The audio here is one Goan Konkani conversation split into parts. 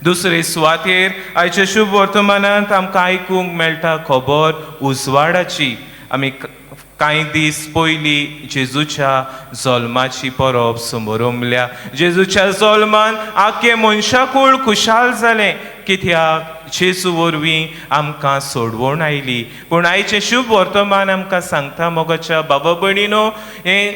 दुसरे सुवातेर आयच्या शुभ वर्तमानांत आमकां आयकूंक मेळटा खबर उजवाडाची. आमी कांय दीस पयलीं जेजूच्या जल्माची परब समरंबल्या. जेजूच्या जल्मान आख्खें मनशाकूळ खुशाल जालें, कित्याक जेजू वरवीं आमकां सोडवण आयली. पूण आयचें शुभ वर्तमान आमकां सांगता, मोगाच्या बाबा भयणीनो, हें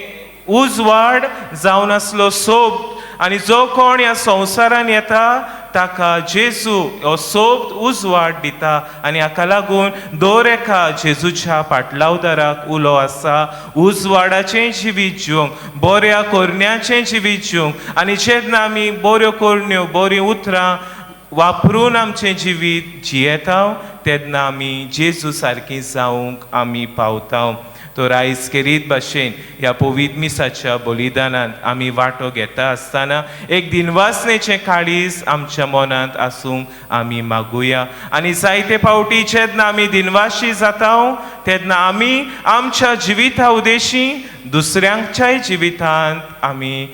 उजवाड जावन आसलो सोब आनी जो कोण ह्या संवसारान येता ताका जेजू हो सोब उजवाड दिता. आनी हाका लागून दर एका जेजूच्या पाटलावदाराक उलो आसा उजवाडाचें जिवीत जिवंक, बऱ्या करण्याचें जिवीत जिवंक. आनी जेन्ना आमी बऱ्यो करण्यो, बरीं उतरां वापरून आमचें जिवीत जियेता, तेन्ना आमी जेजू सारकी जावंक आमी पावता. तर आयज खेरीत भाशेन ह्या पवित्र मिसाच्या बलिदानांत आमी वांटो घेता आसतना एक दिनवासनेचें काळीज आमच्या मनांत आसूंक आमी मागुया. आनी जायते फावटी जेन्ना आमी दिनवाशी जाता, तेन्ना आमी आमच्या जिविता उदेशी दुसऱ्यांच्याय जिवितांत आमी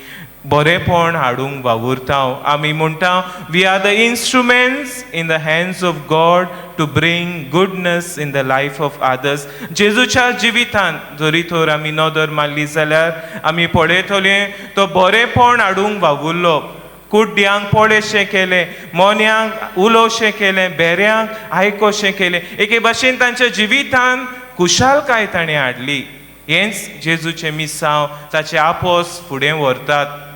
बरेपण हाडूंक वावुरता. आमी म्हणटा, "We are the instruments in the hands of God to bring goodness in the life of others." जेजूच्या जिवितांत जरी तर आमी नदर मारली जाल्यार आमी पळयतले, तो बरेपण हाडूंक वावुरलो. कुड्ड्यांक पळयशें केलें, मोन्यांक उलोवशें केलें, बेऱ्यांक आयकोशें केलें. एके भाशेन तांच्या जिवितांत खुशालकाय ताणें हाडली. हेंच जेजूचें मिसांव, ताचे आपोस फुडें व्हरतात.